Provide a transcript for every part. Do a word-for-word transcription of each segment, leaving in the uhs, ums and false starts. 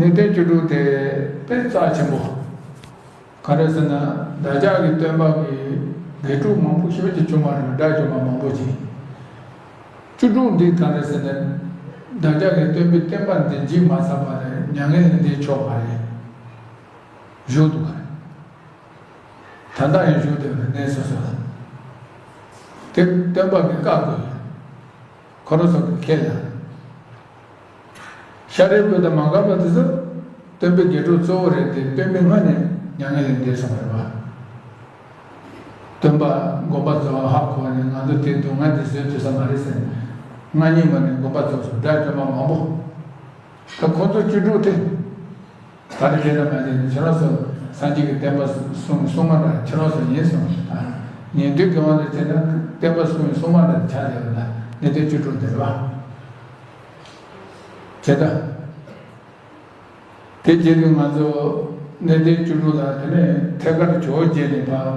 གནས་བརྟན་བཅུ་དྲུག་དེ་དཔེ་རྩ་ཆེན་པོ། ག་རེ་ཟེར་ན། བདག་ཅག་གི་སྟོན་པ་གི་དགེ་ཕྲུག་མང་པོ་ཞེ་པོ་ཅིག་བྱུང་བ་རེད། དགྲ་བཅོམ་པ་མང་པོ་ཅིག། བཅུ་དྲུག་འདི་ག་རེ་ཟེར་ན། བདག་ཅག་གི་སྟོན་པའི་བསྟན་པ་འདི་བརྗེད་མ་ཚར་བ་རེད། མྱ་ངན་ལས་འདས་ཆོག་པ་རེད། བཞུགས་འདུག་པ་རེད། ད་ལྟ་ཡང་བཞུགས་བསྡད་པའི་གནས་སོ་སོ་ལ། དེ་སྟོན་པ་གིས་བཀའ་བསྒོས་ཡོད། ཁོ་རང་ཚོ་གི་ཁས་ལེན། ཤཱ་རིའི་བུ་དང་མ་འགགས་པ་དེ་ཚོ་སྟོན་པའི་དགེ་ཕྲུག་གཙོ་བོ་རེད་དེ། སྟོན་པའི་སྔ་ནས་མྱ་ངན་ལས་འདས་སོང་བ་རེད་པ། སྟོན་པ་དགོངས་པ་རྫོགས་ཧ་གོ་ནས། ང་ཚོ་དེ་སྡུག་བསྔལ་འདི་བཟོད་ཐུབ་ས་མ་རེད་ཟེར་ནས། སྔ་ཉིན་མ་ནས་དགོངས་པ་རྫོགས་སོང་། དགྲ་བཅོམ་པ་མང་པོ། ད་ཁོ་ཚོ་བཅུ་དྲུག་དེ། ག་རེ་བྱས་ན་མ་བྱས་ན། ཁྱེད་རང་ཚོ་སངས་རྒྱས་ཀྱི་བསྟན་པ་སྲུང་སྲུང་མ་འདྲ་ཁྱེད་རང་ཚོ་ཡིན་གསུངས་ཤིང་། ད་ཉན་ཐོས་ཀྱི་དབང་དུ་བྱས་ན་བསྟན་པ་སྲུང་སྲུང་མ་འདྲ་ཆགས་བསྡད་པ་ལ། གནས་བརྟན་བཅུ་དྲུག་འདི་རེད་པ། བྱས་ད། དེ་བྱས་དུས་ང་ཚོ་གནས་བརྟན་བཅུ་དྲུག་ལ། དེ་ནས་ཐད་ཀར་ཇོ་བོ་རྗེ་ནས་ཕར།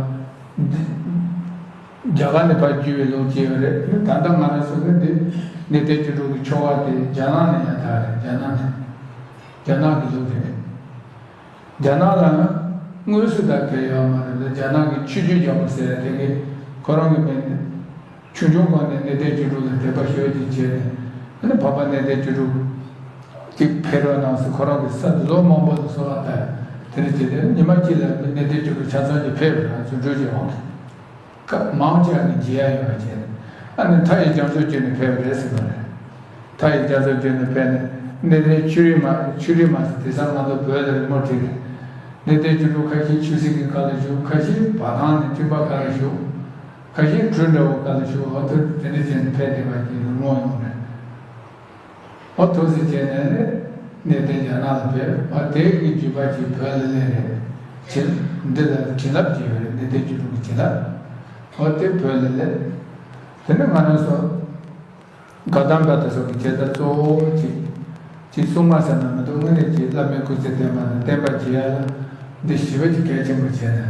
རྒྱ་གར་ནས་ཕར་བརྒྱུད་པའི་ལུགས་ཅིག་ཡོད་རེད། ད་ལྟ་ང་རང་ཚོ་གི་འདི་གནས་བརྟན་བཅུ་དྲུག་གི་ཆོ་ག་དེ་རྒྱ་ནག་ནས་ཡར་དར་རེད། རྒྱ་ནག་ནས། རྒྱ་ནག་གི་ལུགས་རེད། རྒྱ་ནག་ལ་དངོས་སུ་ད་ཕེབས་ཡོད་མ་རེད་ལ། རྒྱ་ནག་གི་ཆོས་བརྒྱུད་རྒྱལ་པོ་ཟེར་ཡ་དེ་གིས་ཁོ་རང་གི་མིང་ཆུང་ཆུང་སྒང་ནས་གནས་བརྟན་བཅུ་དྲུག་ལ་དད་པ་ཞེ་པོ་ཅིག་བྱས་ནས། ཨ་ནི་འཕགས་པ་གནས་བརྟན་བཅུ་དྲུག་ཅིག་ཕེབས་རོགས་གནང་ཟེར། ཁོ་རང་གི་ས་དེ་ལོ་མང་པོ་ལ་གསོལ་བ་བཏབ། དེ་འདྲ་བྱས་ཏེ་ཉི་མ་གཅིག་ལ་གནས་བརྟན་བཅུ་དྲུག་ཆ་ཚང་ཅིག་ཕེབས་རེད། ང་ཚོ་འགྲོ་བྱེད་དབང་གིས། སྐབས་མང་ཆེ་བ་ནི་མཇལ་ཡ་ཡོད་པ་བྱས། ཨ་ནི་མཐའ་ཡས་རྒྱ་མཚོ་བརྒྱུད་ནས་ཕེབས་རེད་ཟེར་བ་རེད། མཐའ་ཡས་རྒྱ་མཚོ་བརྒྱུད་ནས་ཕེབས་ནས། གནས་བརྟན་ཆོས་རིག་མ། ཆོས་རིག་མ་ཟེར། དེང་སང་ང་ཚོ་བོད་ལ་རི་མོ་བྲིས་རེད། གནས་བརྟན་བཅུ་དྲུག་ཁ་ཤས་ཆོས་སྲིད་ཀྱི་སྐབས་ལ་བཞུགས། ཁ་ཤས་བ་ཐང་ནས་སྤྲིན་པ་སྒང་ལ་བཞུགས། ཁ་ཤས་གྲུ་འདྲ་བོ་སྒང་ལ་བཞུགས། འོ་དེ་དེ་འདྲ་བྱས་ནས་ཕེབས་བསྡད་པ་ཅིག་ལ་མངོན་ཡོང་རེད། འོ་ཐུགས་རྗེ་ཆེ་ནས་གནས་བརྟན་རྒྱ་ནག་ལ་ཕེབས། འོ་དེ་གི་བརྒྱུད་པ་ཅིག་བོད་ལ་སླེབས་རེད། བྱིན། འདི་ལ་བྱིན་རླབས་ཅིག་ཡོད་རེད། གནས་བརྟན་བཅུ་དྲུག་གི་བྱིན་རླབས། འོ་དེ་བོད་ལ་སླེབས། དེ་ནས་ང་རང་ཚོ་བཀའ་གདམས་པ་དེ་ཚོ་གི་བྱེད་སྟངས་གཙོ་བོ་ཅིག་ཅིག་སྲུང་མ་ཟེར་ན་མི་འདུག་དངོས་གནས་ཀྱི་བླ་མའི་སྐུ་ཚེ་བརྟན་པ་དང་བསྟན་པ་རྒྱས་ཡ་ལ་འདི་ཞེ་པོ་ཅིག་གལ་ཆེན་པོ་བྱས་ནས།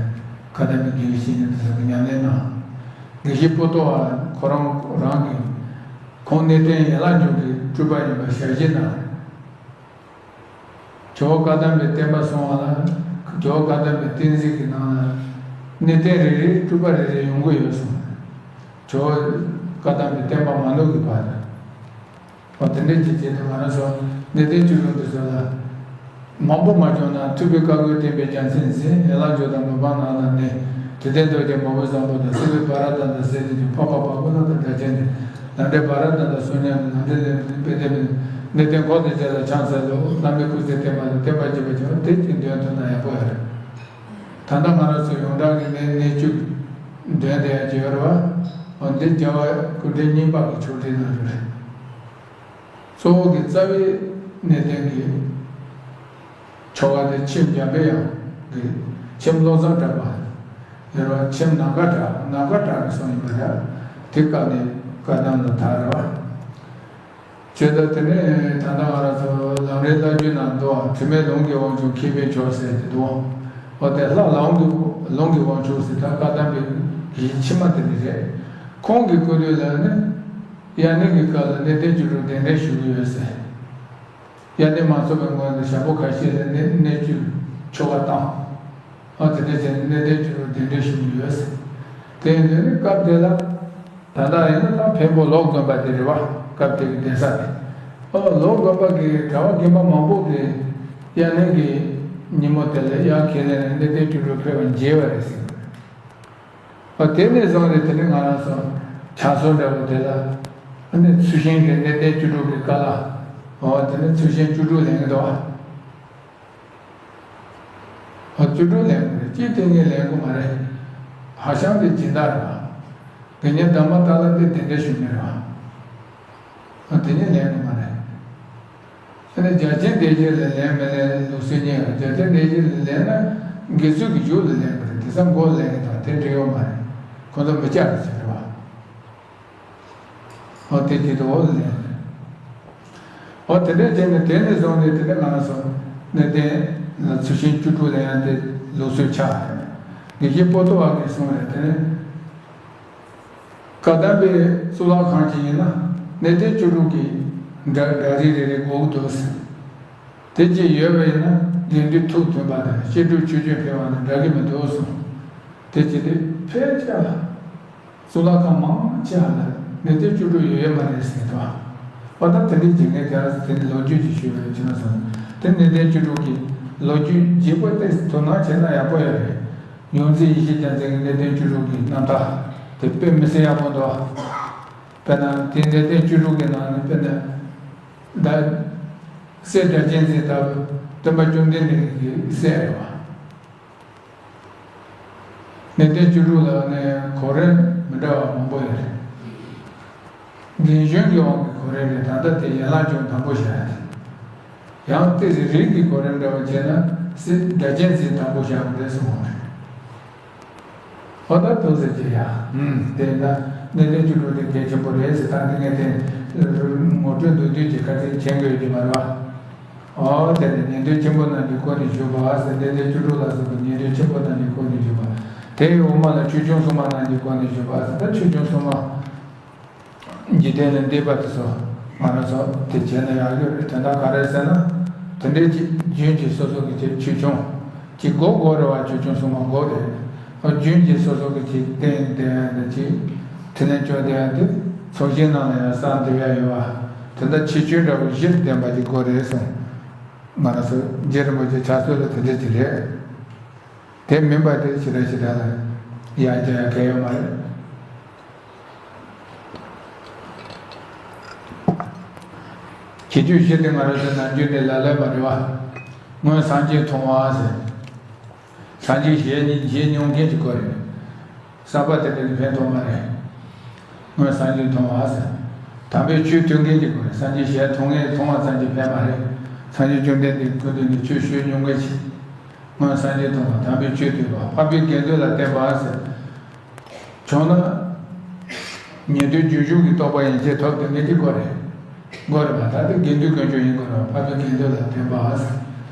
བཀའ་གདམས་པའི་དགེ་བའི་བཤེས་གཉེན་དེ་ཚོ་གི་ཉམས་ལེན་གནང་། དགེ་བཤེས་པོ་ཏོ་བ་ཁོ་རང་རང་གིས། ཁོང་གནས་བརྟན་ཡན་ལག་འཇུག་གི་སྤྲུལ་པ་ཡིན་པ་ཞལ་བཞེས་གནང་། ཇོ་བོ་བཀའ་གདམས་པའི་བསྟན་པ་སྲུང་བ་ལ། ཇོ་བོ་བཀའ་གདམས་པའི་བསྟན་འཛིན་གྱི་ནང་ལ་གནས་བརྟན་རེ་རེའི་སྤྲུལ་པ་རེ་རེ་ཡོང་གི་ཡོད་གསུངས། ཇོ་བོ་བཀའ་གདམས་པའི་བསྟན་པ་མ་ནུབ་ཀྱི་བར་དུ། འོ་དེ་འདྲའི་ཅིག་བྱས་ཏེ་ང་རང་ཚོ་གནས་བརྟན་བཅུ་དྲུག་འདི་ཚོ་ལ། མང་པོ་མ་བྱུང་ན་ཐུབ་པའི་བཀའ་བསྒོས་བསྟན་པའི་རྒྱལ་མཚན་འཛིན། ཡན་ལག་འཇུག་དང་མི་སྤང་ནང་ན་གནས། དྲི་ལྡན་རྡོ་རྗེ་མ་བུ་བཟང་པོ་དང་། སྲིད་པའི་བྷ་ར་དྭ་དང་ཟས་ཀྱི་རྒྱུ། འཕགས་པ་བ་ཀུ་ལ་དང་སྒྲ་གཅན་འདྲེ། ལམ་འབྲས་བྷ་ར་དྭ་དང་བསོད་སྙོམས་དང་། ལམ་འབྲས་ལས་དཔེ་དེ་མིན། གནས་བརྟན་འཁོར་དང་བཅས་ལ་ཕྱག་འཚལ་ལོ། བླ་མའི་སྐུ་ཚེ་བརྟན་པ་དང་། བསྟན་པ་རྒྱས་པར་བྱ་བ་དེ་གཅིག་འདོན་ཐུབ་ན་ཡག་པོ་ཡོད་རེད། ད་ལྟ་ང་རང་ཚོ་ཡོངས་གྲགས་ཀྱི་གནས་གནས་བཅུ་འདོན་བསྡད་ཡ་ཅིག་ཡོད་རེད་བ། འོ་འདི་རྒྱལ་བ་སྐུ་ཕྲེང་གཉིས་པ་གི་ཆོག་ཁྲིགས་ནང་ལ་རེད། གཙོ་བོ་གི་རྩ་བའི་གནས་བརྟན་གྱི་ཆོ་ག་དེ་ཁྱིམ་འཇམ་པའི་དབྱངས་ཀྱི་ཁྱིམ་བློ་བཟང་གྲགས་པ་ཡོད་རེད་བ། ཁྱིམ་ནམ་མཁའ་གྲགས། ནམ་མཁའ་གྲགས་ཀྱི་གསུང་ཡིན་པ་འདྲ། དེ་སྐབས་ནས་བཀའ་གདམས་ལ་དར་རེད་བ། བྱས་ཙང་དེ་ནས་ད་ལྟ་ང་རང་ཚོ་ལམ་རིམ་བསླབ་བྱའི་ནང་འདུག་བ། དྲི་མེད་ལུང་གི་དབང་ཕྱུག་མཁས་པའི་མཆོག་ཟེར་ཏེ་འདུག་བ། འོ་དེ་ལྷ་ལུང་གི་ལུང་གི་དབང་ཕྱུག་ཟེར་ད་བཀའ་གདམས་པའི་གི་ཕྱི་མ་དེ་ནི་རེད། ཁོང་གི་སྐུ་ལུས་ལ་ནི་དབྱར་གནས་ཀྱི་སྐབས་ལ་གནས་བརྟན་བཅུ་དྲུག་གདན་འདྲེན་ཞུ་གི་ཡོད་ཟེར། དབྱར་གནས་མ་ཚོགས་པའི་སྔོན་དུ་ཞག་པོ་ཁ་ཤས་ལ་གནས་གནས་བཅུ་ཆོ་ག་བཏང་། འོ་དེ་འདྲ་བྱས་ནས་གནས་བརྟན་བཅུ་དྲུག་གདན་འདྲེན་ཞུ་གི་ཡོད་ཟེར། དེ་ཡིན་དུས་ནི་སྐབས་དེ་ལ། ད་ལྟ་ཡིན་ན་ད་འཕན་པོ་ལོ་དགོན་པ་དེ་རེད་བ། སྐབས་དེ་གི་གདན་ས་དེ། ཨོ་ལོ་དགོན་པ་གི་གྲྭ་པ་རྒན་པ་མང་པོ་གི་དབྱར་གནས་ཀྱི་ཉིན་མོ་དེ་ལ་དབྱར་ཁས་ལེན་ནས་གནས་བརྟན་བཅུ་དྲུག་ཕེབས་པ་མཇལ་བ་རེད་ཟེར། ཨོ་དེ་ནས་བཟུང་སྟེ་དེ་ནས་ང་རང་ཚོ་ཕྱག་སྲོལ་འདྲ་བོ་དེ་ལ་ཨ་ནི་ཚུལ་ཤིང་གི་གནས་བརྟན་བཅུ་དྲུག་གི་སྐབས་ལ། ཨོ་དེ་ནས་ཚུལ་ཤིང་བཅུ་དྲུག་ལེན་གི་འདུག་བ། ཨ་བཅུ་དྲུག་ལེན་དགོས་རེད། གཅིག་དེ་ངས་ལེན་དགོས་མ་རེད། ཧ་ཤང་དེ་སྦྱིན་བདག་རེད་བ། དགེ་བསྙེན་དར་མ་ཏཱ་ལ་དེ་གདན་འདྲེན་ཞུ་མཁན་རེད་བ། ཨ་དེ་ངས་ལེན་དགོས་མ་རེད། ཨ་ནི་རྒྱལ་ཆེན་སྡེ་བཞི་ལ་ལེན་མི་ལེན་ལུགས་སྲོལ་གཉིས་ཡོད། རྒྱལ་ཆེན་སྡེ་བཞི་ལ་ལེན་ན་དགེ་ཚུལ་གྱི་མཇུག་ལ་ལེན་དགོས་རེད། དེང་སང་མགོ་ལ་ལེན་གྱི་འདུག་དེ་འགྲིག་ཡོད་མ་རེད། ཁོ་ཚོ་མི་སྐྱ་རེད་ཟེར་རེད་བ། ཨོ་དེ་གྱིས་དུ་ལེན། ཨོ་དེ་འདྲས་བྱས་ནས་དེ་ནས་བཟུང་ནས་དེ་ནས་ང་རང་ཚོ་གནས་བརྟན་ལ་ཚུལ་ཤིང་བཅུ་དྲུག་ལེན་ཡ་དེ་ལུགས་སྲོལ་ཆགས་རེད། དགེ་བཤེས་པོ་ཏོ་བ་གིས་གསུངས་རེད། དེ་ནས་བཀའ་གདམས་པའི་གཙུག་ལག་ཁང་ཅིག་ཡིན་ན་གནས་བརྟན་བཅུ་དྲུག་གི་འདྲ་འདྲ་རིས་རེ་རེ་དགོས་ཀྱི་འདུག་ཟེར། དེ་གཅིག་ཡོད་པ་ཡིན་ན་དགེ་འདུན་ཐུགས་མཐུན་པ་དང་གཤེགས་དྲུང་ཆོས་སྐྱོང་ཕེབས་པ་དང་འདྲ་གི་མི་འདུག་གསུངས། དེ་གཅིག་དེ་ཕལ་ཆེར་གཙུག་ལག་ཁང་མང་ཆེ་བ་ལ་གནས་བརྟན་བཅུ་དྲུག་ཡོད་ཡོད་མ་རེད་ཟེར་གི་འདུག། འོ་ད་དེ་འདྲའི་འཇིགས་ངེས་དེ་ལ་དེ་འདྲའི་ལོ་རྒྱུས་ཅིག་ཞུས་པ་ཡིན་ན་བསམ། དེ་གནས་བརྟན་བཅུ་དྲུག་གི་ལོ་རྒྱུས་རྒྱས་པོ་དེ་དོ་སྣང་བྱས་ན་ཡག་པོ་ཡོད་རེད། ཡོངས་འཛིན་ཡེ་ཤེས་རྒྱལ་མཚན་གྱི་གནས་བརྟན་བཅུ་དྲུག་གི་རྣམ་ཐར་དེ་དཔེ་མི་སྲིད་ཡག་པོ་འདུག། དཔེར་ན་དེ་གནས་བརྟན་བཅུ་དྲུག་གི་ནང་ནས་དཔེར་ན། ད། སྲས་སྒྲ་གཅན་འཛིན་ལྟ་བུ་སྟོན་པ་བཅོམ་ལྡན་འདས་ཀྱི་སྲས་རེད་བ། གནས་བརྟན་བཅུ་དྲུག་ལ་ནི་གོ་རིམ་མི་འདྲ་བ་མང་པོ་ཡོད་རེད། རྒན་གཞོན་གྱི་དབང་གི་གོ་རིམ་རེད། ད་ལྟ་དེ་ཡན་ལག་བཅུ་དང་པོ་བཞག་ཡ་རེད། ཡང་ཏོག་ཙམ་རིགས་ཀྱི་གོ་རིམ་འདྲ་བ་བྱས་ན་སྲས་སྒྲ་གཅན་འཛིན་དང་པོ་བཞག་དགོས་རེད་གསུངས་པ་རེད། ཨོ་ད་དུ་ཟེར་གྱི་ཡ། ཨུམ། དེ་ན་གནས་བརྟན་བཅུ་དྲུག་དེ་གལ་ཆེན་པོ་རེད་ཟེར། ད་འདི་ངས་དེ་ངོ་སྤྲོད་མདོར་བསྡུས་ཀྱི་ཁ་ཚིག་མཁྱེན་དགོས་ཀྱི་མ་རེད་བ། ཨོ་དེ་ནི་ཉན་ཐོས་ཆེན་པོ་རྣམས་ཀྱི་སྒོ་ནས་ཞུས་པ་ཟེར། གནས་བརྟན་བཅུ་དྲུག་ལ་སོགས་པའི་ཉན་ཐོས་ཆེན་པོ་རྣམས་ཀྱི་སྒོ་ནས་ཞུས་པ། དེའི་འོག་མ་ལ་ཆོས་སྐྱོང་སྲུང་མ་རྣམས་ཀྱི་སྒོ་ནས་ཞུས་པ་ཟེར། ད་ཆོས་སྐྱོང་སྲུང་མ། འཇིག་རྟེན་ལ་འདས་པ་དེ་ཚོ་ང་རང་ཚོ་དེ་བྱས་ན་ཡག་ཡོད་རེད། དོན་དག་ག་རེ་ཟེར་ན། དེ་འདྲའི་ཅིག་རྒྱུན་གྱི་སོ་སོ་གི་ཅིག་ཆོས་སྐྱོང་ཅིག་དགོས་དགོས་རེད་བ། ཆོས་སྐྱོང་སྲུང་མ་དགོས་རེད། ཨ་རྒྱུན་གྱི་སོ་སོ་གི་ཅིག་བསྟེན་བསྟེན་ཡ་དེ་ཅིག་དེ་ནས་སྐྱོང་བསྡད་ཡ་དེ་ཚོགས་ཞིང་ནང་ལ་ཡང་གསར་འདེབས་ཡ་ཡོད་བ། དེ་འདྲ་ཁྱད་ཆོས་འདྲ་བོ་བཞིར་ལྡན་པ་ཅིག་དགོས་རེད་གསུངས། ང་རང་ཚོ་རྗེ་རིན་པོ་ཆེ་ཕྱག་སྲོལ་ལ་དེ་འདྲ་ཅིག་རེད། དེ་མིན་པ་དེ་ཞེ་དྲག་ཞེ་དྲག་ལ་ཡར་རྒྱག་ཡ་གལ་ཡོད་མ་རེད། ཁྱད་ཆོས་བཞི་དེ་ང་རང་ཚོ་ནམ་རྒྱུན་ནས་ལབ་ལབ་པ་རེད་བ། སྔོན་སངས་རྒྱས་མཐོང་བ་ཟེར། སངས་རྒྱས་ཞལ་གཉིས་མཇལ་མྱོང་མཁན་གྱི་སྐོར་རེད། བསམ་པ་དེ་འདྲ་ནི་ཕན་ཐོགས་མ་རེད། སྔོན་སངས་རྒྱས་མཐོང་བ་ཟེར། དམ་པའི་ཆོས་ཐོས་མཁན་གྱི་སྐོར་རེད། སངས་རྒྱས་ཞལ་མཐོང་མཁན་མཐོང་བ་ཙམ་གྱིས་ཕན་མ་རེད། སངས་རྒྱས་བཅོམ་ལྡན་འདས་ཀྱི་སྐུ་མདུན་ནས་ཆོས་ཞུས་མྱོང་མཁན་ཞིག། སྔོན་སངས་རྒྱས་མཐོང་བ། དམ་པའི་ཆོས་ཐོས་པ། འཕགས་པའི་དགེ་འདུན་ལ་བརྟེན་པ་ཟེར། བྱུང་ན། ཉན་ཐོས་རྒྱུན་ཞུགས་ཀྱི་རྟོགས་པ་ཡན་ཆད་ཐོབ་སྟེ་མི་དེ་དགོས་རེད། དགོས་རེད་པ། ད་ལྟ་དགེ་འདུན་དཀོན་མཆོག་ཡིན་དགོས་རེད་པ། འཕགས་པའི་དགེ་འདུན་ལ་བརྟེན་པ་ཟེར།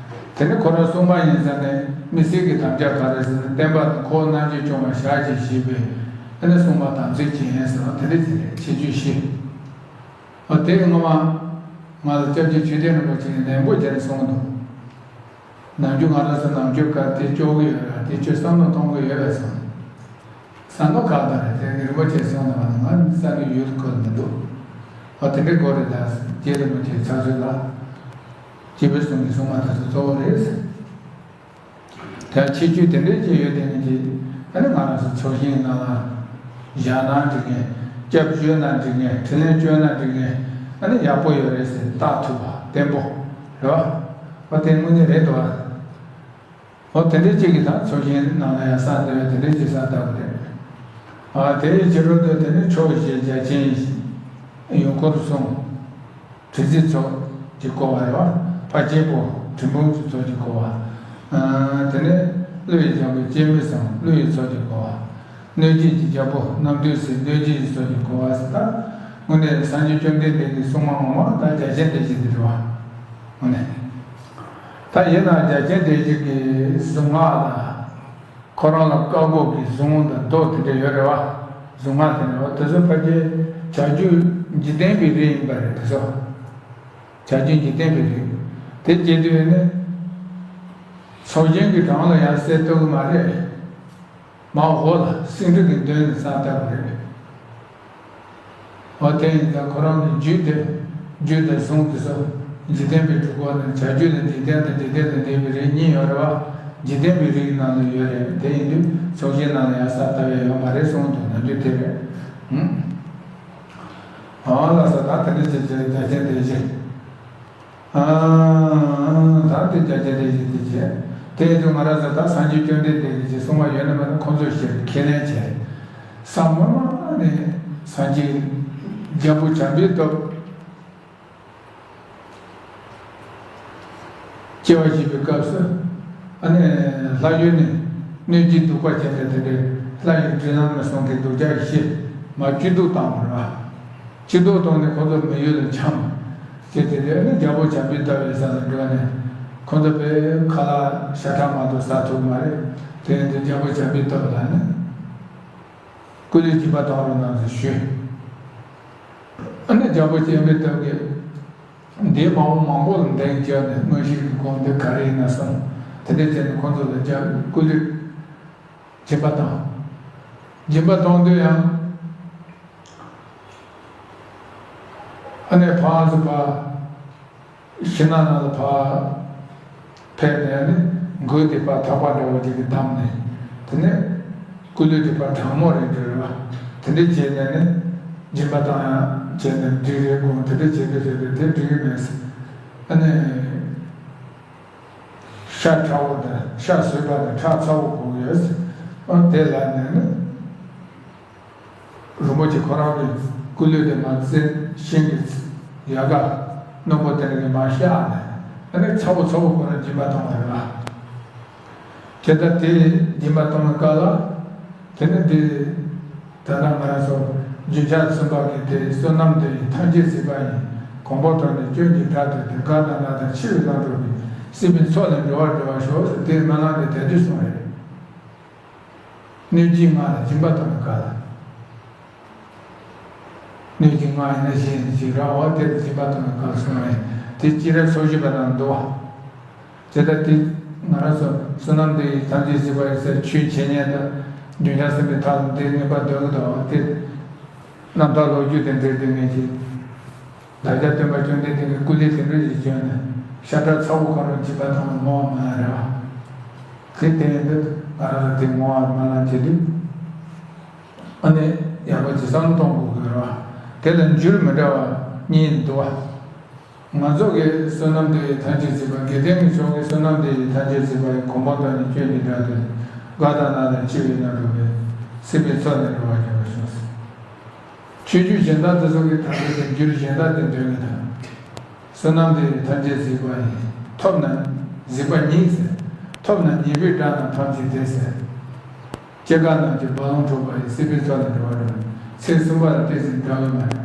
དེ་ནི་ཁོ་རང་སྲུང་མ་ཡིན་ཟེར་ནས་དམིགས་བསལ་གྱི་དམ་བཅའ་ག་རེ་ཟེར་ན། བསྟན་པ་དང་འཁོར་རྣམ་འབྱེད་སྐྱོང་བར་ཞལ་གྱིས་བཞེས་པའི་ཨ་ནི་སྲུང་མ་དམ་ཚིག་ཅན་ཟེར་བ་དེ་འདྲ་ཅིག་རེད། ཁྱད་ཆོས་བཞི། ཨ་དེ་སྔོན་མ་ང་ལ་སྐྱབས་རྗེ་ཆོས་ལྡན་རིན་པོ་ཆེས་ནན་པོ་བྱས་ནས་གསུངས་འདུག། ནམ་རྒྱུན་ང་རང་ཚོ་ནམ་རྒྱུན་ག་དེ་སྐྱོ་གི་ཡོད་ར། དེ་ཁྱོད་བསམ་བློ་གཏོང་གི་ཡོད་པས་སམ། བསམ་བློ་ག་ད་རེད། དེ་རིན་པོ་ཆེ་གསུངས་ནས་མ་ནི་ང་བསམ་བློ་ཡུལ་འཁོར་མི་འདུག། ཨ་དེ་འདྲའི་སྐོར་རེད། ད་རྗེ་རིན་པོ་ཆེའི་ཕྱག་སྲོལ་ལ་སྐྱེས་བུ་གསུམ་གྱི་སྲུང་མ་དེ་ཚོ་གཙོ་བོ་རེད། ད་ཁྱད་ཆོས་དེ་འདྲའི་ཅིག་ཡོད་དེ་ནི་ཅིག་ཨ་ནི་ང་རང་ཚོ་ཚོགས་ཞིང་ནང་ལ་བཞག་ན་འགྲིག་མཁན། སྐྱབས་བཅོལ་ན་འགྲིག་མཁན། དྲིན་ལན་བཅོལ་ན་འགྲིག་མཁན། ཨ་ནི་ཡག་པོ་ཡོད་རེད་ཟེར་བཏགས་ཐུབ་པ་བརྟན་པོ་རེད་བ། ཨོ་དེ་དངོས་གནས་རེད་འདུག་བ། ཨོ་དེ་འདྲའི་ཅིག་གིས་ད་ཚོགས་ཞིང་ནང་ལ་ཡང་གསར་འདེབས་དེ་འདྲའི་ཅིག་གསར་བཏབ་པ་རེད། ཨ་དེ་ཡི་ཕྱི་རོལ་དུ་དེ་ནི་ཕྱོགས་བཞིར་རྒྱ་ཆེན་ཡུལ་འཁོར་གསུམ། དྲི་ཟའི་ཚོགས་ཀྱིས་བསྐོར་བ་རེད་བ། ཕ་གཅེར་བུ་དྲིལ་བུམ་གྱི་ཚོགས་ཀྱིས་བསྐོར་བ། ཨ་དེ་ནས་ཀླུ་ཡི་ལྗང་བུ་སྤྱན་མི་བཟང་ཀླུ་ཡི་ཚོགས་ཀྱིས་བསྐོར་བ། གནོད་བྱེད་ཀྱི་རྒྱལ་པོ་རྣམ་ཐོས་སྲས་གནོད་བྱེད་ཀྱི་ཚོགས་ཀྱིས་བསྐོར་བ་ཟེར། ད་དངོས་གནས་སངས་རྒྱས་བཅོམ་ལྡན་འདས་ཀྱི་སྲུང་མ་ངོ་མ་ད་རྒྱ་ཆེན་སྡེ་བཞི་འདི་རེད་བ། དངོས་གནས། ད་ཡིན་ན་རྒྱ་ཆེན་སྡེ་བཞི་གི་གཟུངས་སྔགས་ལ། ཁོ་རང་ལ་བཀའ་བསྒོ་གི་གཟུངས་དང་མདོ་དེ་འདྲ་ཡོད་རེད་བ། གཟུངས་སྔགས་དེ་འདྲ་བ་དེ་ཚོ་ཕལ་ཆེར་བྱ་རྒྱུད་འཇིག་རྟེན་པའི་རིགས་ཡིན་པ་རེད། དེ་ཚོ་བྱ་རྒྱུད་འཇིག་རྟེན་པའི་རིགས། དེ་བྱེད་དུས་ནི་ཚོགས་ཞིང་གི་གྲངས་ལ་ཡང་གསལ་ཐུབ་ཀྱི་མ་རེད། མར་འོག་ལ་སེང་ཁྲི་གི་མདུན་ནས་བསགས་བཏབ་པ་རེད། འོ་དེ་ཡིན་ཙང་ཁོ་རང་གི་རྒྱུད་དེ། རྒྱུད་དང་གཟུངས་དེ་ཚོ་འཇིག་རྟེན་པའི་གྲུབ་པ་ནས་བྱ་རྒྱུད་ལ་འཇིག་རྟེན་དང་འཇིག་རྟེན་ལས་འདས་པའི་རིགས་གཉིས་ཡོད་རེད་བ། འཇིག་རྟེན་པའི་རིགས་ནང་ལ་ཡོད་རེད། དེ་ཡིན་དུས་ཚོགས་ཞིང་ནང་ལ་ཡང་གསར་བཏབ་ཡ་ཡོད་མ་རེད་གསུངས་འདུག། ནམ་རྒྱུན་དེ་རེད། ཧུམ། འོ་ལགས་སོ། ད་དེ་འདྲ་བྱས་བྱས་རྒྱ་ཆེན་སྡེ་བཞི། ཨ། ད་དེ་རྒྱ་ཆེན་སྡེ་བཞི་དེ་བྱས། དེ་ཡིན་དུས་ང་རང་ཚོ་ད་སངས་རྒྱས་བཅོམ་ལྡན་འདས་ཀྱི་ཅིག་གསུང་བ་ཡོད་ན་མེད་ན་ཁོང་ཚོའི་ཞལ་ཁས་ལེན་བྱས། ས་མོ་མ་ནས་སངས་རྒྱས་རྒྱལ་པོ་བྱམས་པའི་སྟོབས། སྐྱེ་བ་བཞེས་པའི་སྐབས་སུ། ཨ་ནི་ལྷ་ཡུལ་ནས་གནོད་སྦྱིན་གདུག་པ་ཅན་དེ་དེ་འདྲའི་ལྷ་ཡི་སྤྲིན་ལམ་ལ་སོང་གི་གདུག་ཅག་བཞི་མར་བཅུ་གདུགས་བཏང་བ་རེད་བ། བཅུ་གདུགས་བཏང་ནས་ཁོ་ཚོ་མི་ཡུལ་ལ་འཁྱམས། དེ་དེ་དེ་ནི་རྒྱལ་པོ་བྱམས་པའི་སྟོབས་ཡོད་ས་ལ་འགྲོ་ནས་ཁོ་ཚོ་དཔེ་ཁ་ལག་ཤ་ཁྲག་མ་གཏོགས་ཟ་ཐུབ་མ་རེད། དེ་ཡིན་དུས་རྒྱལ་པོ་བྱམས་པའི་སྟོབས་ལ་ནི་སྐུ་ལུས་སྦྱིན་པ་གཏོང་རོགས་གནང་ཟེར་ཞུས། ཨ་ནི་རྒྱལ་པོ་བྱམས་པའི་སྟོབས་ཀྱིས་ འདིའི་མ་འོངས་མང་པོ་ལ་འདེང་བཅོལ་ནས་མངོན་ཤེས་ཀྱི་སྒོམ་དེ་ག་རེ་ཡིན་ན་གསུངས། དེ་འདྲ་བྱས་ནས་ཁོང་ཚོ་ལ་སྐུ་ལུས་སྦྱིན་པ་བཏང་། སྦྱིན་པ་གཏོང་དུས་ཡང་ཨ་ནེ་ཕ་ཚོ་ཕ་ཤིང་ནགས་ནང་ལ་ཕར་ཕེབས་ནས་ནི་མགོ་དེ་ཕར་ཐག་པ་འདྲ་བོ་ཅིག་གིས་བསྡམས་ནས། དེ་ནས་སྐུ་ལུས་དེ་ཕར་གྲང་མོ་རེད་འདྲ་བ། དེ་འདྲ་བྱས་ནས་ནི་སྦྱིན་པ་བཏང་ཡག་བྱས་ནས་འགྲིག་རེད་དགོངས། དེ་འདྲ་བྱས་དུས་བྱས་དུས་དེ་འགྲིག་གི་མེད་ཟེར། ཨ་ནི་ཤ་ཁྲ་བོ་དང་ཤ་ཟོས་པ་དང་ཁྲག་ཚ་བོ་དགོས་ཡོད་ཟེར། ཨ་དེ་ལ་ནས་ནི། རིན་པོ་ཆེ་ཁོ་རང་གི་སྐུ་ལུས་དེ་མར་བཙེམས། ཤིང་གི་ཡལ་ག་རྣོན་པོ་དེ་ནས་མར་བཞག་ནས། ཨ་ནི་ཚ་བོ་ཚ་བོ་ཁོ་རང་སྦྱིན་པ་བཏང་བ་རེད་པ། དེ་ལྟར་དེ་སྦྱིན་པ་བཏང་བའི་སྐབས་ལ། དེ་ནི་དེ་ད་ལྟ་ང་རང་ཚོ་རྒྱུན་ཆགས་གསུམ་པ་གི་དེ་བསོད་ནམས་འདི་ཡིས་ཐམས་ཅད་གཟིགས་པ་ཡི། གོང་འཕེལ་དོན་ནི་སྐྱོན་གྱི་དགྲ་སྟེ། དེ་འགགས་དང་ན་དང་འཆི་བའི་ལམ་དུ་ནི། སྲིད་པའི་མཚོ་ལས་འགྲོ་བར་འགྲོ་བར་ཤོག་ཟེར། དེའི་སྨོན་ལམ་དེ་དེ་དུས་གསུངས་རེད། གནོད་སྦྱིན་ལྔ་ལ་སྦྱིན་པ་གཏོང་བའི་སྐབས་ལ། གནོད་སྦྱིན་ལྔ་ཡིན་ན་གཞན་ཞིག་ར་བ་དེ་ལ་སྦྱིན་པ་གཏོང་བའི་སྐབས་གསུངས་པ་ཡིན། དེ་སྤྱིར་ཚོགས་ཞུས་པ་དང་འདུ་བ། དེ་ལྟར་དེ་ང་རང་ཚོ་བསོད་ནམས་འདི་ཡིས་ཐམས་ཅད་གཟིགས་པ་ཡི་ཟེར་ཆོས་འཆད་ཉན་དང་རྒྱུན་ཆགས་གསུམ་པའི་ཐབས་ལ་འདི་ངེས་པར་འདོན་གྱི་འདུག་དེ་རྣམ་ཐར་ལོ་རྒྱུས་དེ་འབྲེལ་ཏེ་ངེས་ཀྱི། བདག་ཅག་སྟོན་པ་བཅོམ་ལྡན་འདས་ཀྱི་སྐུ་ལུས་དེ་འདྲ་ཞིག་བྱོན་ནས་ཤ་ཁྲག་ཚ་བོ་ཁོ་རང་སྦྱིན་པ་གཏོང་བའི་བསྔོ་བ་སྨོན་ལམ་རེད་བ། དེ་བསྟན་དུས་ང་རང་ལ་དེ་བསྔོ་བ་སྨོན་ལམ་བྱེད་དུས། ཨ་ནི་ཡག་པོ་ཅིག་བསམ་བློ་གཏོང་དགོས་ཀྱི་རེད་བ། དེ་ལ་འགྱུར་མི་འདྲ་བ་གཉིས་འདུག་བ། ང་ཚོ་གི་བསོད་ནམས་འདི་ཡིས་ཐམས་ཅད་གཟིགས་པ། དགེ་ལྡན་གྱི་མཆོག་གི་བསོད་ནམས་འདི་ཡིས་ཐམས་ཅད་གཟིགས་པ་ཡི། གོང་འཕེལ་དོན་ནི་སྐྱོན་གྱི་དགྲ་སྟེ། འགགས་དང་ན་དང་འཆི་བའི་ལམ་དུ་ནི། སྲིད་པའི་མཚོ་ལས་འགྲོ་བར་འགྱུར་བར་ཤོག་ཟེར། ཆོས་བརྒྱུད་གཞན་དག་དེ་ཚོ་གི་ད་ལྟ་དེ་བརྒྱུད་གཞན་དག་དེ་འདོན་གྱི་དང་། བསོད་ནམས་འདི་ཡིས་ཐམས་ཅད་གཟིགས་པ་ཡི། ཐོབ་ན་གཟིགས་པ་ཉིད་ཟེར། ཐོབ་ན་ཉེས་པའི་དགྲ་རྣམས་ཕམ་བྱས་ཏེ་ཟེར། སྐྱེ་རྒ་ན་འཆི་རྦ་ཀློང་འཁྲུགས་པ་ཡི། སྲིད་པའི་མཚོ་ལས་འགྲོ་བ་འགྲོ། ཚེ་གསུམ་པ་ལ་དེ་བཞིན་འདྲ་བའི་མ་རེད།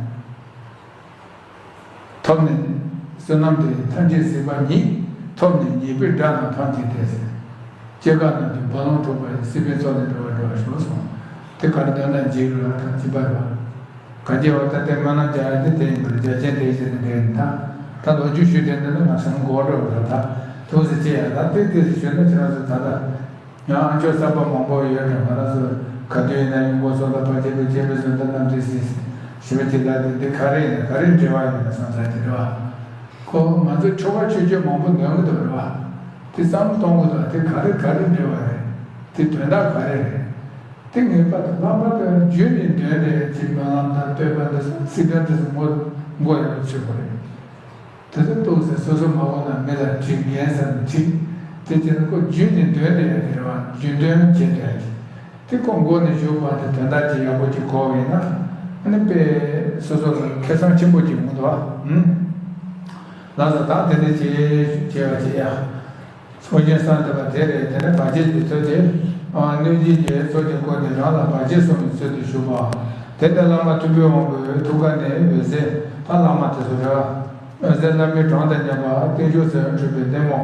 ཐོབ་ནས་བསོད་ནམས་འདི་ཐམས་ཅད་གཟིགས་པ་ཉིད། ཐོབ་ནས་ཉེས་པའི་དགྲ་རྣམས་ཕམ་བྱས་ཏེ་ཟེར། སྐྱེ་རྒ་ན་འཆི་རྦ་ཀློང་འཁྲུགས་པ་ཡི། སྲིད་པའི་མཚོ་ལས་འགྲོ་བ་འགྲོ་བར་ཤོག་གསུངས། དེ་ག་རེ་འདོན་ན་འཇིགས་རུང་བ་དང་སྦྱིན་པ་རེད་བ། ག་རྒྱ་བ་ད་ལྟའི་སྨོན་ལམ་རྒྱག་ཡ་དེ་དེ་ཡིན་པར་རྒྱ་ཆེན་དེ་བཞིན་དུ་འགྲེལ་ཡིན་ད། ད་ལོ་རྒྱུས་ཞུས་དེ་འདི་ནི་ང་སེམས་འགོར་འགྲོ་བ་རེད་ད། ཐུགས་སུ་ཆེ་ཡ་ད་དེ་དེ་སུ་ཞུས་ན་ཁྱེད་རང་ཚོ་ད་ལྟ། ཡང་ཨ་མཆོག་གསར་པ་མང་པོ་ཡོད་ཀྱང་། ང་རང་ཚོ་ག་དུས་ཡིན་ན་ཡང་མགོ་སོ་ད་ཕ་སྐྱེས་པའི་སྐྱེས་པའི་བཟོ་ལྟ་རྣམས་དེ་སྲིད་ཞི་བ་ཅིག་ལ་དེ་འདི་ག་རེ་ཡིན་ན་ག་རེ་འབྲེལ་བ་ཡིན་ན་བསམ་ས་དེ་རེད་བ། ཁོ་ང་ཚོས་ཆོ་ག་ཆོས་སྤྱོད་མང་པོ་འདོན་གི་འདུག་རེད་བ། དེ་བསམ་བློ་གཏོང་གི་འདུག་དེ་ག་རེ་ག་རེ་འབྲེལ་བ་རེད། དེ་དོན་དག་ག་རེ་རེད། དེ་ངེས་པར་དུ་ལྷག་པར་དུ་རྒྱུན་ནས་འདོན་རེད་ཅེས་སྨོན་ལམ་དང་བསྟོད་པ་འདི་ཚོ་ཚིག་དོན་དེ་ཚོ་མགོ་མགོ་ཡག་པོ་ཚོས་དགོས་རེད། དེ་ཚོ་ཏོག་ཙམ་སོ་སོ་མ་འོངས་ན་མི་ལ་འགྲིག་འགན་ཟེར་ན་འགྲིག་དེ་བྱས་ན་ཁོ་རྒྱུན་ནས་འདོན་དེ་ཡག་གི་རེད་བ། རྒྱུན་འདོན་བྱེད་དེ་ཡག་གི། དེ་ཁོ་མགོ་ནས་མཇུག་བར་དུ་དོན་དག་ཅིག་ཡག་པོ་ཅིག་གོ་བ་ཡིན་ན། ཨ་ནི་དཔེ་སོ་སོ་ལ་ཁེ་བཟང་ཆེན་པོ་ཅིག་ཡོང་འདུག་བ། ཨུམ། ལགས་སོ། ད་དེ་འདྲ་བྱེད་བྱེད་པ་བྱེད་ཡག་སངས་རྒྱས་བསམ་གཏན་པ་དེ་རེད། དེ་ནས་བར་ཆད་ཀྱི་ཚུལ་དེ། གནོད་སྦྱིན་གྱི་ཚོགས་ཀྱི་སྒོ་ནས་རང་ལ་བར་ཆད་སོང་བའི་ཚུལ་དུ་བཞུགས་པ། དེ་ལྟར་བླ་མ་ཐུབ་པའི་དབང་པོའི་ཐུགས་ཀ་ནས་འོད་ཟེར། ད་བླ་མ་དེ་ཚོ་རེད་བ། འོད་ཟེར་བླ་མའི་གྲངས་དང་མཉམ་པ་རྟེན་འབྱུང་ཟེར་འཁྲུལ་པའི་གདན་མོ།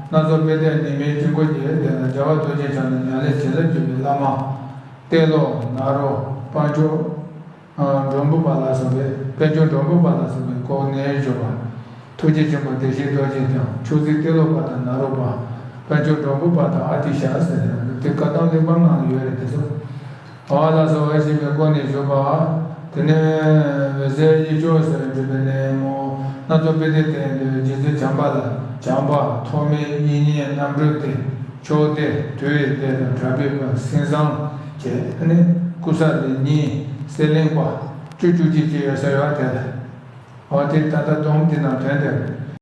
སྣ་ཚོགས་དཔལ་ལྡན་ཉི་མའི་དཀྱིལ་འཁོར་གྱི་སྟེང་ལ་རྒྱལ་བ་རྡོ་རྗེ་འཆང་དང་མྱ་ངན་ལས་བྱིན་རླབས་བརྒྱུད་པའི་བླ་མ། ཏེ་ལོ་ནཱ་རོ་དཔལ་འབྱོར། འབྲོང་བུ་པ་ལ་སོགས་པའི་དཔལ་འབྱོར་འབྲོང་བུ་པ་ལ་སོགས་པའི་སྐུ་གནས་བཞུགས་པ། ཐུགས་རྗེ་ཆེན་པོ་བདེ་གཤེགས་རྡོ་རྗེ་དང་ཆོས་སྲིད་ཏེ་ལོ་པ་དང་ནཱ་རོ་པ། དཔལ་འབྱོར་འབྲོང་བུ་པ་དང་ཨ་ཏི་ཤ་ཟེར་ནས་དེ་བཀའ་གདམས་གླེགས་བམ་ནང་ཡོད་རེད། དེ་ཚོ་ཨ་ལ་སོགས་པ་ཞེས་པའི་སྐུ་གནས་བཞུགས་པ། དེ་ནས་འོད་ཟེར་དབྱུག་ཕྱུག་ཟེར་འཁྲུལ་པའི་གདན་མོ། སྣ་ཚོགས་དཔལ་ལྡན་སྟེང་དུ་རྗེ་བཙུན་བྱམས་པ་ལ་བྱམས་པ་ཐོགས་མེད་དབྱིག་གཉེན་རྣམ་གྲོལ་ཏེ། མཆོག་སྟེ་དུ་ཡི་སྡེ་དང་གྲགས་པའི་དཔལ་སེང་བཟང་བཅས་ནི་ཀུ་ས་ལི་གཉིས་གསེར་གླིང་པ་བཅུ་བཅུ་གཅིག་བཅས་ཡོད་ས་ཡོད་དེ་ལ། འོ་དེ་ད་ལྟ་སྡོམ་དེ་ནང་དོན་དེ་